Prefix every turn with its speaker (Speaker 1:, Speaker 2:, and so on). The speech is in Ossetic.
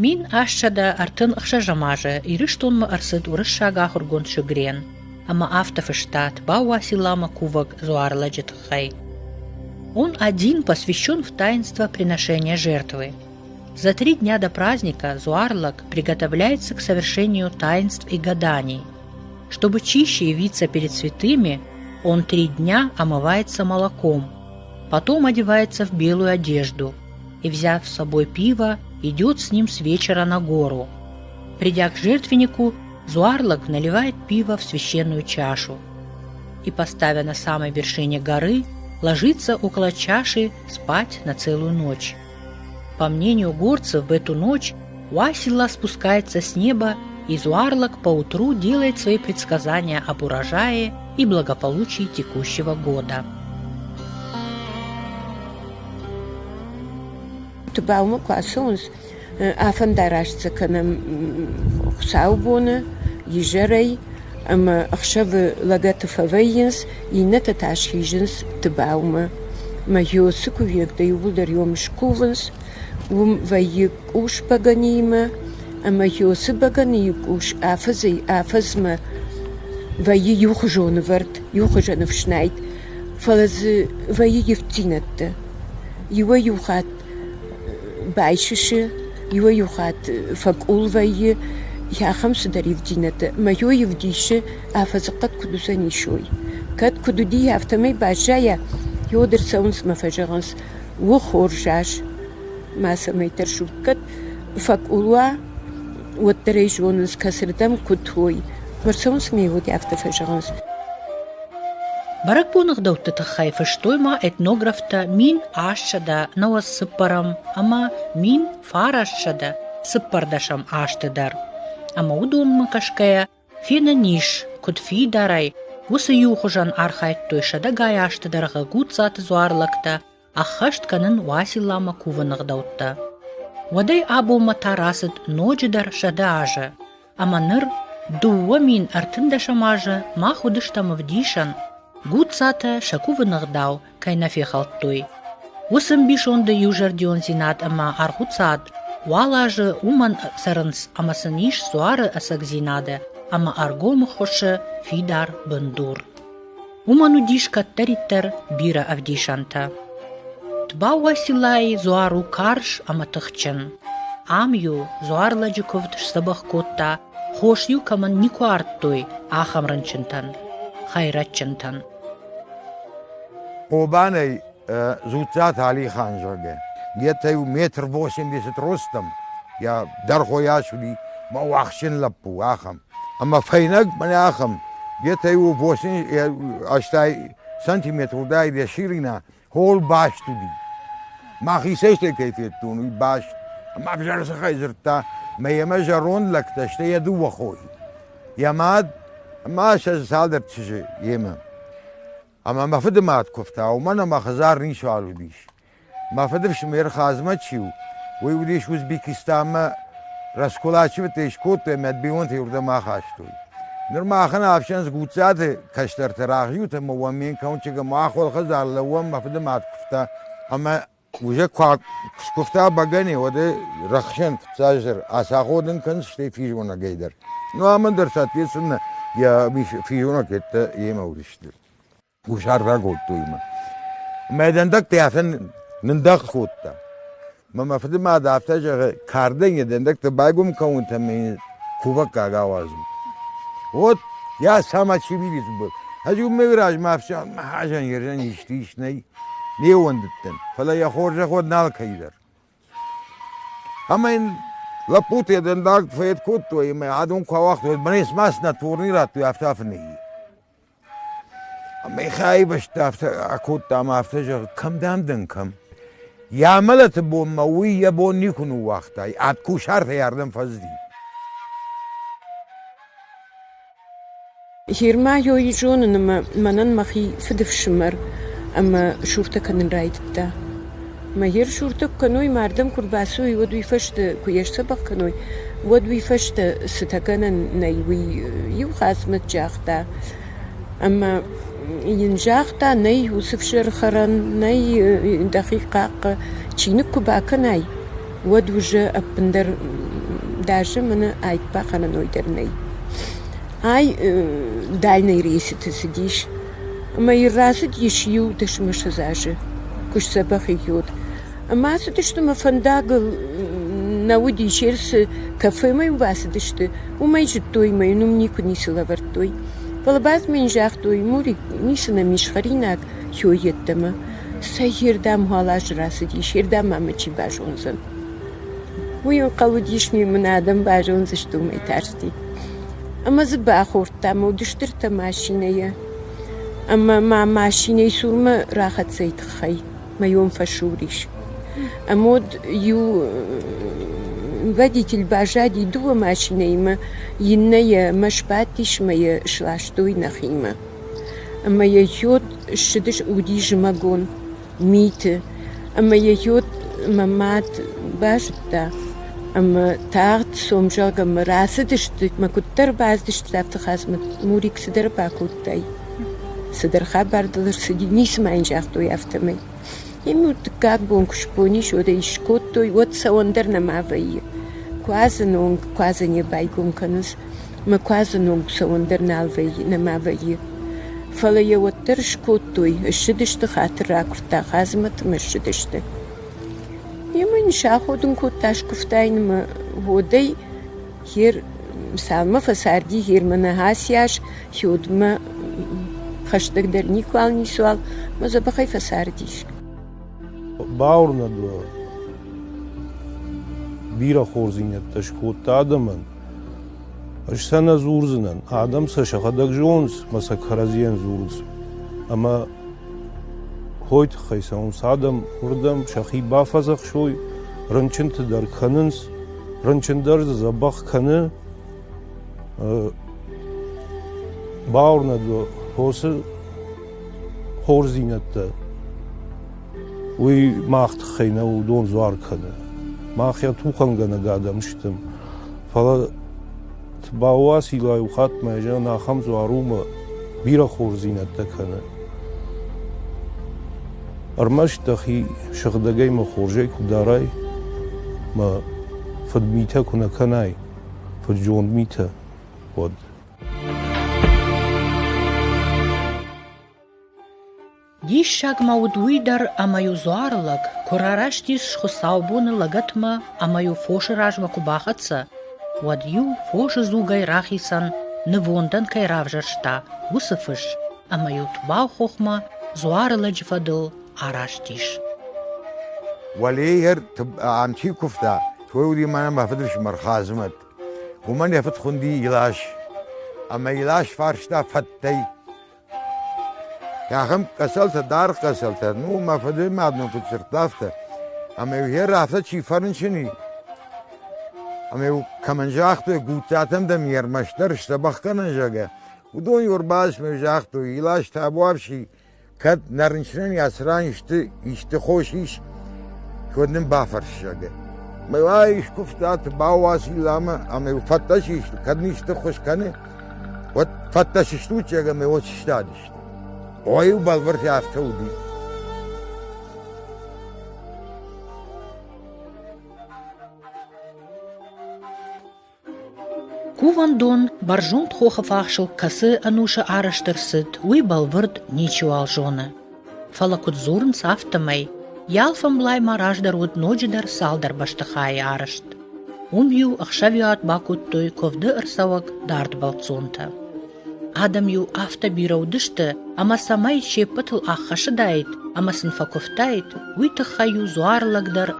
Speaker 1: 1836 азы Ирыстонмӕ ӕрцыд уырыссаг ахуыргонд Шегрен ӕмӕ афтӕ фыста Тбау-Уацилламӕ кувӕг дзуарлӕджы тыххӕй. Он один посвящен в таинство приношения жертвы. За три дня до праздника Зуарлак приготовляется к совершению таинств и гаданий. Чтобы чище явиться перед святыми, он три дня омывается молоком, потом одевается в белую одежду и, взяв с собой пиво, идет с ним с вечера на гору. Придя к жертвеннику, Зуарлак наливает пиво в священную чашу и, поставя на самой вершине горы, ложится около чаши спать на целую ночь. По мнению горцев, в эту ночь Уасилла спускается с неба, и Зуарлак поутру делает свои предсказания об урожае и благополучии текущего года.
Speaker 2: Тбаумӕ куы ацӕуынц, афӕндараст сӕ кӕнӕм хуыцаубоны, изӕрӕй ӕмӕ ӕхсӕвы лӕгӕты фӕвӕййынц, иннӕтӕ та схизынц Тбаумӕ. Мӕ уыцы кувӕгтӕ иууылдӕр йом скувынц, уым вӕййы къус бӕгӕныимӕ ӕмӕ уыцы бӕгӕныйы къус афӕдзӕй-афӕдзмӕ вӕййы иухуызон ӕвӕрд, иухуызон ӕфснайд, фӕлӕ дзы вӕййы ивддзинӕдтӕ. Иуӕй-иу хатт байсысы, иуӕй-иу хатт фӕкъул вӕййы, ахӕм цыдӕр ивддзинӕдтӕ. Мӕ йой ӕвдисы, афӕдзыхъхъӕд куыд уыдзӕнис, уый. Кӕд куыд уыди, афтӕмӕй баззайа, уӕд ӕрцӕуынц мӕ фӕзӕгъынц, у хорз аз, ма цӕмӕй тӕрсут. Кӕд фӕкъул уа, уӕддӕр ӕй зонынц, кӕцырдӕм куыд уой. Ӕрцӕуынц мӕ уӕд афтӕ фӕзӕгъынц.
Speaker 1: Бӕрӕгбоны ӕгъдӕутты тыххӕй фыстой ма этнографтӕ 1894 ӕмӕ 1914 азты дӕр. Ӕмӕ уыдонмӕ кӕсгӕйӕ фенӕн ис, куыд фидарӕй уыцы иухуызӕн архайдтой сӕдӕгай азты дӕргъы Гуццаты дзуарлӕгтӕ ӕххӕст кӕнын Уацилламӕ кувыны ӕгъдӕуттӕ. Уӕдӕй абонмӕ та рацыд ноджыдӕр 100 азы, ӕмӕ ныр 2013 азы мах уыдыстӕм ӕвдисӕн, Гуццатӕ сӕ кувыны ӕгъдау кӕй нӕ фехӕлдтой. Уыцы ӕмбисонды иузӕрдиондзинад ӕмӕ аргъуцад уал азы уымӕн цӕрынц ӕмӕ сын ис дзуары ӕцӕгдзинады ӕмӕ ӕргом ӕххуысы фидар бындур. Уымӕн уыдис кӕддӕриддӕр бирӕ ӕвдисӕнтӕ. Тбау-Уациллайы дзуар у карз ӕмӕ тыхджын. Ам-иу дзуарлӕджы куывд сдзӕбӕх кодта, хос-иу кӕмӕн никуы ардтой, ахӕм рынчынтӕн, хӕйрӕджджынтӕн.
Speaker 3: Хъобанӕй Дзуццаты Алихан, зӕгъгӕ, где-то метр восемьдесят ростом, йӕ дӕргъойас уыди, мӕ уӕхсджын лӕппу, ахӕм. Ӕмӕ фӕйнӕг мӕнӕ ахӕм, где-то иу восемь 80 сантиметр уыдаид йӕ ширина, хол баст уыди. Мӕхицӕй стӕй кӕй федтон, уый баст. Ӕмӕ ӕвзӕр сыхӕй дзырдта, мӕ йемӕ зӕронд лӕгтӕ, стӕй йӕ дыууӕ хойы. Йӕ мад ӕмӕ сӕ цалдӕр чызджы йемӕ. Ӕмӕ мӕ фыды мад куывта, уымӕн ӕмӕ хӕдзар ницуал уыдис. Мӕ фыдыфсымӕр Хазмӕт чи у, уый уыдис Узбекистанмӕ раскулачивтӕ скодтой ӕмӕ бионтӕ уырдӕм ахастой. Ныр махӕн ӕфсӕн Гуццаты кӕстӕртӕ рахизут ӕмӕ уӕм ме нкаунчик ӕмӕ ахуыр хӕдзар лӕууӕм, мӕ фыды мад куывта ӕмӕ уже куы скуывта бӕгӕны, уӕд рӕхсӕн фыццаджыдӕр ацаходын кӕн, стӕй физонӕгӕй дӕр. Ну, амӕн дӕр, соответственно, йӕ физонӕг йедтӕ йемӕ уыдысты. Кусарт ракодтой мӕ. Мӕ дӕндӕгтӕ афтӕ нындӕгъд кодта. Мӕ мӕ фыды мад афтӕ зӕгъы, кардӕн йӕ дӕндӕгтӕ байгом кӕнут ӕмӕ йын кувӕггаг ауадзут. Вот я сама очевидец был. Ӕз уымӕй размӕ ӕфсӕн махазӕн ерзӕн исты ис нӕй, не уӕндыдтӕн, фӕлӕ йӕ хорзӕх уӕд нал кӕйдӕр. Ӕмӕ йын лӕппутӕ йӕ дӕндаг фӕд кодтой ӕмӕ адон куы ауагътой, мӕнӕ цыма снотворный радтой, афтӕ афынӕй. Ӕмӕ йӕхи аивӕзта, афтӕ акодта ӕмӕ афтӕ зӕгъы, кӕм дам дӕн, кӕм? Йӕ амӕлӕты бонмӕ уый йӕ бон никуы ныууагъта, ӕд кусартӕй ардӕм фӕзыди.
Speaker 2: Гъер-ма ёй зонын ӕмӕ мӕнӕн мӕхи фыдыфсымӕр ӕмӕ суртӕ кӕнын райдыдта. Мӕ гъер суртӕ куы кӕной, мӕ ардӕм куы рбацӕуой, уӕд уый фӕстӕ куы йӕ сдзӕбӕх кӕной, уӕд уый фӕстӕ цытӕ гӕнӕн нӕй, уый иу Хадзымӕт загъта. Ӕмӕ йын загъта, нӕй уыцы фсӕрхӕрӕн, нӕй дӕхи хъахъхъӕ, чиныг куы бакӕнай. Уӕд уже ӕппындӕр даже мӕнӕ айк бахъӕнӕной дӕр нӕй. Ай дальней рейсыты цыдис. Ӕмӕ йын рацыдис иу дӕсмӕссӕдз азы, куы сдзӕбӕх йод. Ӕмӕ ацыдысты мӕ фӕндагыл нӕ уыди цы кафемӕ-иу бацыдысты, уымӕй зыдтой мӕ йын уым никуы ницы лӕвӕрдтой. Фӕлӕ бацмӕ йын загътой, Мурик, ницы нӕм ис хӕринаг хёй йеддӕмӕ. Цӕйырдӕм уал азы рацыди, сердӕм ма мӕ чи базондзӕн. Уый ӕнхъӕл уыдис, ме мын адӕм базондзысты, уымӕй тарсти. Ӕмӕ дзы бахордтам удыстыртӕ машинӕйӕ. Ӕмӕ ма машинӕйы цурмӕ рахӕццӕйы тыххӕй мӕ йом фӕсур ис. Ӕмӕ уӕд иу водитель баззади дыууӕ машинӕимӕ, иннӕ йӕ мӕ сбадтис мӕ йӕ сластой нӕхимӕ. Ӕмӕ йӕ йод ссыдыс уыди зымӕгон миты, ӕмӕ йӕ йод мӕ мад базыдта ӕмӕ тагъд цом, зӕгъгӕ, мӕ рацыдысты, мӕ куыддӕр бацыдысты, афтӕ Хазмӕт Мурик цыдӕр бакодтай. Цыдӕр хабар дыл ӕрцыди, ницы ма йын загътой афтӕмӕй. Ему дыккаг бон куы сбон ис, уӕд ӕй скодтой, уӕд цӕуӕн дӕр нӕма вӕййы. Куадзӕны онг куадзӕн йӕ байгом кӕнынц, мӕ куадзӕны онг цӕуӕн дӕр нал вӕййы, нӕма вӕййы. Фӕлӕ йӕ уӕддӕр скодтой, ссыдысты, хатыр ракуырдта Хадзымӕт ӕмӕ ссыдысты. Ӕмӕ йын саходын кодта, скуывта йын ӕмӕ уӕдӕй хер цалынмӕ фӕцарди, хермӕ нӕ аци хиудмӕ хӕстӕгдӕр никуал ницуал, мӕ дзӕбӕхӕй фӕцардис.
Speaker 4: Бауырнӕд уӕ, бирӕ хорздзинӕдтӕ скодта адӕмӕн. Ӕз сӕ нӕ дзурдзынӕн, адӕм сӕ сӕхӕдӕг зонынц мӕ сӕ кӕрӕдзийӕн дзурынц. Ӕмӕ хой тыххӕй цӕуынц адӕм уырдӕм, сӕхи бафӕдзӕхсой, рынчынты дӕр кӕнынц, рынчын дӕр дзы дзӕбӕх кӕны. Бауырнӕд уӕ, хосы хорздзинӕдтӕ уый мах тыххӕй нӕ уыдон дзуар кӕны. Мах йӕ тухӕнгӕнӕг адӕм стӕм. Фӕлӕ Тбауацилла иу хатт мӕ зӕгъын ахӕм дзуар у мӕ бирӕ хорздзинӕдтӕ кӕны. Ӕрмӕст дӕхи сыгъдӕгӕй мӕ хорзӕй куы дарай, мӕ фыдмитӕ куы нӕ кӕнай, фыд-зонд митӕ, уӕд.
Speaker 1: Диссаг ма уыд уый дӕр, ӕмӕ-иу дзуарылӕг куы рараст ис хуыцаубоны лӕгӕтмӕ ӕмӕ-иу фосы размӕ куы бахӕццӕ, уӕд-иу фосы дзугӕй рахицӕн, нывондӕн кӕй равзӕрста, уыцы фыс, ӕмӕ-иу Тбау-хохмӕ дзуарылӕджы фӕдыл араст ис.
Speaker 3: Уӕлейӕр ам чи куывта, той уыди мӕнӕ мӕ фыдыфсымӕр Хадзымӕт. Уымӕн йӕ фыд хуынди Илас. Ӕмӕ Илас фарста фӕттӕй. Ахӕм къӕцӕлтӕ, даргъ къӕцӕлтӕ, ну, мӕ фыды мад мын куыд дзырдта, афтӕ. Ӕмӕ-иу гъер афтӕ чи фӕрынчын и, ӕмӕ-иу кӕмӕн загътой, Гуццатӕм дӕм ӕрмӕстдӕр сдзӕбӕх кӕнӕн, зӕгъгӕ, уыдон-иу ӕрбацыдмӕ загътой, Илас табуафси, Кӕд нӕ рынчынӕн йӕ цыран исты, исты хос ис, уӕд нын бафӕрс, зӕгъгӕ. Мӕ скуывтаты бауацилламӕ ӕмӕ фӕттӕ систы, кӕд нын исты ххуыс кӕны, уӕд фӕттӕ систут, зӕгъгӕ, ӕмӕ уӕд сыстадысты. Ой, бӕлвырд афтӕ уыди.
Speaker 1: Кувӕндон бӕрзонд хохы фахсыл кӕцы ӕнусы арӕзт ӕрцыд, уый бӕлвырд ничиуал зоны. Фӕлӕ куыд дзурынц, афтӕмӕй йӕ алфӕмблай ма раздӕр уыд ноджыдӕр цалдӕр бӕстыхайы арӕзт. Уым-иу ӕхсӕвиуат бакодтой куывды ӕрцӕуӕг дард бӕлццонтӕ. Адӕм-иу афтӕ бирӕ уыдысты, ӕмӕ цӕмӕй се ппӕтыл ӕххӕссыдаид ӕмӕ сын фӕкуывтаид, уый тыххӕй-иу дзуарлӕг дӕр.